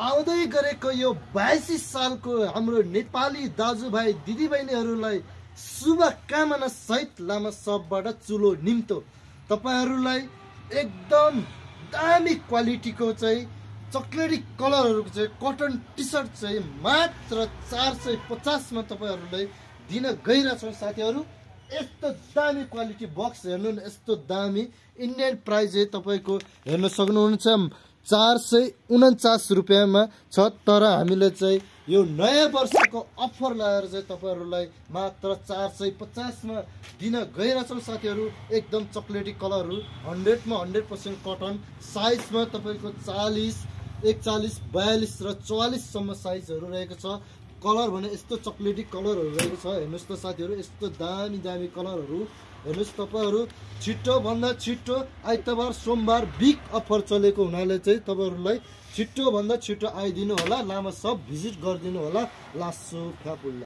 आउँदै गरेको यो 82 सालको हाम्रो नेपाली दाजुभाइ दिदीबहिनीहरूलाई शुभकामना सहित लामा सबबाट चुलो निम्तो तपाईहरुलाई एकदम दामी क्वालिटीको चाहिँ चकलेटी कलरहरुको चाहिँ कटन टी-शर्ट चाहिँ मात्र 450 मा तपाईहरुलाई दिन गइरहेछौं साथीहरु। यस्तो दामी क्वालिटी बक्स हेर्नु न, यस्तो दामी इन्डियन प्राइस चाहिँ तपाईको हेर्न सक्नुहुन्छ 449 रुपैयाँमा छ। तर हामीले चाहिँ यो नयाँ वर्षको अफर लगाएर चाहिँ तपाईहरुलाई मात्र 450 मा दिन गइरहेछौं साथीहरु। एकदम चकलेटी कलरहरु 100 मा 100% कटन साइजमा तपाईको 40 41 42 र 44 सम्म साइजहरु रहेको छ। कलर भने यस्तो चकलेटी कलरहरु रहेको छ। हेर्नुस् त साथीहरु, यस्तो दामी दामी कलरहरु हेर्नुस्। तपाईहरु छिटो भन्दा छिटो आइतबार सोमबार बिग अफर चलेको हुनाले चाहिँ तपाईहरुलाई छिटो भन्दा छिटो आइदिनु होला। लामा सब भिजिट गर्दिनु होला। लासो फ्यापुल्ला।